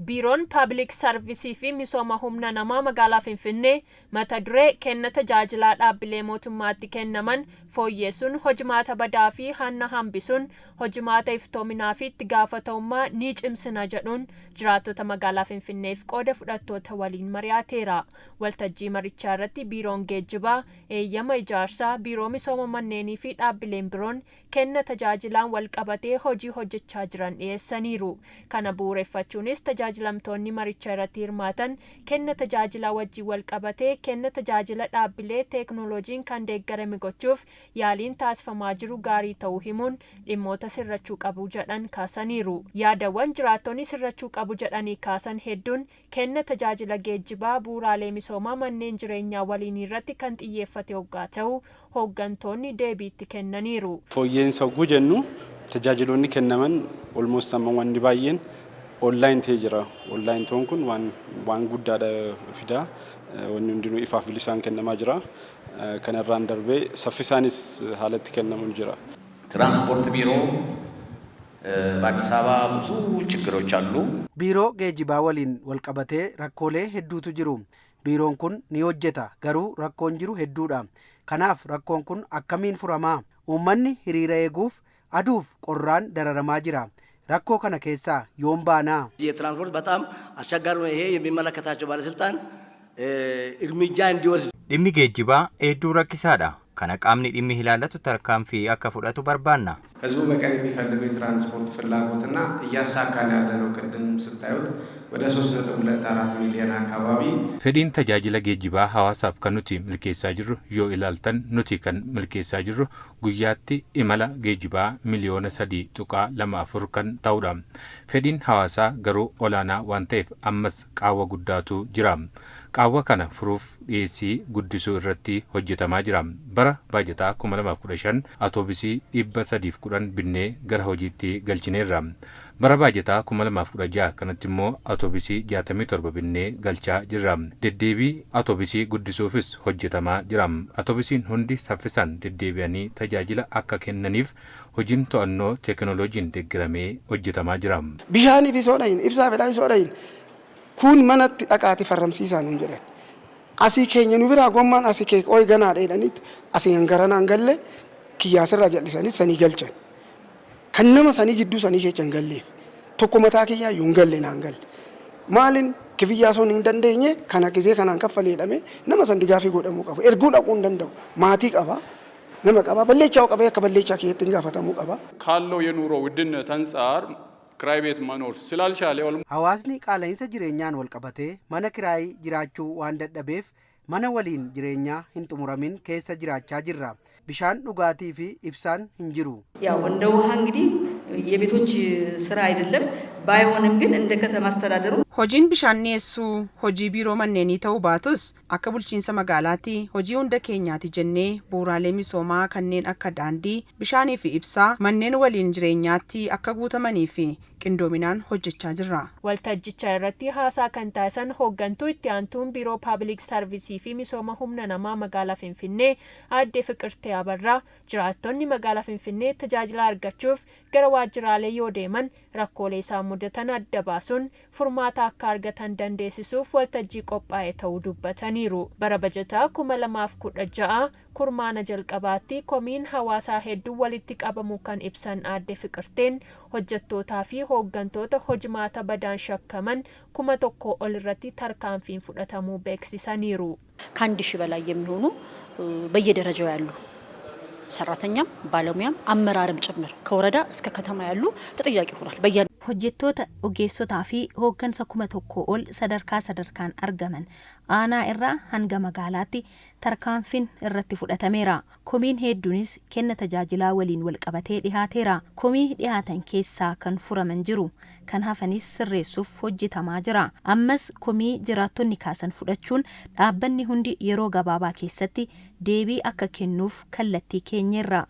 Biiroon Paabilik Sarvisii fi Misooma Humna Namaa Magaalaa Finfinnee mata duree Kenna tajaajilaa dhaabbilee mootummaatti kennaman fooyyeessuun hojimaata badaa fi hanna hambisuun hojimaata iftoominaa fi itti gaafatamummaa ni cimsina jedhuun jiraattota magaalaa Finfinneef qooda fudhattoota waliin mari'ateera. Waltajjii marichaa irratti Biiroon Geejjibaa, Eeyyama Ijaarsaa, Biiroo Misooma Manneenii fi dhaabbileen biroon kenna tajaajilaan walqabatee hojii hojjechaa jiran dhiyeessaniiru. Kana bu'uureffachuunis tajaajilamtoonni maricha irratti hirmaatan kenna tajaajilaa wajjin walqabatee kenna tajaajila dhaabbilee teeknooloojiin kan deeggarame gochuuf yaaliin taasifamaa jiru gaarii ta'uu himuun dhimmoota sirrachuu qabu jedhan kaasaniiru. Yaadawwan jiraattonni sirrachuu qabu jedhanii kaasan hedduun kenna tajaajila geejjibaa, bu'uuraalee misoomaa manneen jireenyaa waliinii irratti kan xiyyeeffate oggaa ta'u hooggantoonni deebii itti kennaniiru. Fooyya'insa hogguu jennu tajaajiloonni kennaman almost amma wanni baay'een online ta'ee jira. Online ta'uun kun waan waan guddaadha fida. Wanni hundinuu ifaaf bilisaan kennamaa jira. Kanarraan darbee saffisaanis haalatti kennamu ni jira. ትራንስፖርት ቢሮ በአዲስ አበባ ብዙ ችግሮች አሉ። Biiroo geejjibaa waliin walqabatee rakkoolee hedduutu jiru. Biiroon kun ni hojjeta, garuu rakkoon jiru hedduudha. Kanaaf rakkoon kun akkamiin furamaa? Uummanni hiriira eeguuf aduuf qorraan dararamaa jira. Rakkoo kana keessaa yoom baanaa? የትራንስፖርት በጣም አስቸጋሪ ነው። ይሄ የሚመለከታቸው ባለስልጣን እርምጃ እንዲወስድ Dhimmi geejjibaa hedduu rakkisaadha. Kana qaamni dhimmi ilaallatu tarkaanfii akka fudhatu barbaanna. ህዝቡ በቀን የሚፈልገው የትራንስፖርት ፍላጎትና እያሳካን ያለነው ቅድም ስታዩት ወደ 3.24 ሚሊዮን አካባቢ Fedhiin tajaajila geejjibaa hawaasaaf kan nuti milkeessaa jirru yoo ilaaltan, nuti kan milkeessaa jirru guyyaatti imala geejjibaa miliyoona 3.24 kan ta'udha. Fedhiin hawaasaa garuu olaanaa waan ta'eef ammas qaawwa guddaatu jira. Qaawwa kana furuuf dhiyeessii guddisuu irratti hojjetamaa jira. Bara baajataa 2015 atoobisii 310 binnee gara hojiitti galchineerra. Bara baajataa 2016 kanatti immoo atoobisii 67 binnee galchaa jirra. Deddeebii atoobisii guddisuufis hojjetamaa jira. Atoobisiin hundi saffisaan deddeebi'anii tajaajila akka kennaniif hojiin to'annoo teekinooloojiin deeggaramee hojjetamaa jira. Bishaanii fi soodhayin, ibsaa fedhaa soodhayin kun manatti dhaqaati farramsiisaa nuun jedhan. Asii keenya nu biraa gommaan asii kee qoy ganaa dheedhanitti asii hangaranaan galle kiyyaasirraa jal'isanii sanii galchan. Kan nama sanii jidduu sanii keessa hin galleef tokko mataa kiyyaa iyyuu hin galle naan galle. Maalin kifiyyaa sun hin dandeenye kana gisee kanaan kaffalee jedhamee nama san digaafii godhamuu qabu. Erguu dhaquu hin danda'u. Maatii qaba. Nama qaba. Balleechaa qabee akka balleechaa kiyyatti hin gaafatamuu qaba. ካለው የኑሮ ውድነት አንጻር ክራይ ቤት መኖር ስላልቻለ Hawaasni qaala'insa jireenyaan walqabatee mana kiraayii jiraachuu waan dadhabeef mana waliin jireenyaa hin xumuramin keessa jiraachaa jirra. Bishaan dhugaatii fi ibsaan hin jiru. ያው እንደ ውሃ እንግዲህ የቤቶች ስራ አይደለም። ባይሆንም ግን እንደ ከተማ አስተዳደሩ Hojiin bishaan dhiyeessuu hojii biiroo manneenii ta'uu baatus, akka bulchiinsa magaalaatti hojii hunda keenyaati jennee bu'uuraalee misoomaa kanneen akka daandii, bishaanii fi ibsaa manneen waliin jireenyaatti akka guutamanii fi qindoominaan hojjechaa jirra. Waltajjicha irratti haasaa kan taasisan hooggantuu itti aantuun Biiroo Paabilik Sarvisii fi Misooma Humna Namaa magaalaa Finfinnee Aadde Fiqirtee Abarraa, jiraattonni magaalaa Finfinnee tajaajila argachuuf gara waajjiraalee yoo deeman rakkoolee isaan mudatan adda baasuun furmaata akka argatan dandeessisuuf waltajjii qophaa'e ta'uu dubbataniiru. Bara bajataa 2016 kurmaana jalqabaatti komiin hawaasaa hedduu walitti qabamu kan ibsan Aadde Fiqirteen, hojjettootaa fi hooggantoota hojimaata badaan shakkaman 1000 ol irratti tarkaanfiin fudhatamuu beeksisaniiru. ከ1000 በላይ የሚሆኑ በየደረጃው ያሉ ሰራተኛም ባለሙያም አመራርም ጭምር ከወረዳ እስከ ከተማ ያሉ ተጠያቂ ሆኗል። በያ Hojjettoota, ogeessotaa fi hooggansa 1000 ol sadarkaa sadarkaan argaman aanaa irraa hanga magaalaatti tarkaanfiin irratti fudhatameera. Komiin hedduunis kenna tajaajilaa waliin walqabatee dhihaateera. Komii dhihaatan keessaa kan furaman jiru, kan hafanis sirreessuuf hojjetamaa jira. Ammas komii jiraattonni kaasan fudhachuun dhaabbanni hundi yeroo gabaabaa keessatti deebii akka kennuuf kallattii keenyeerra.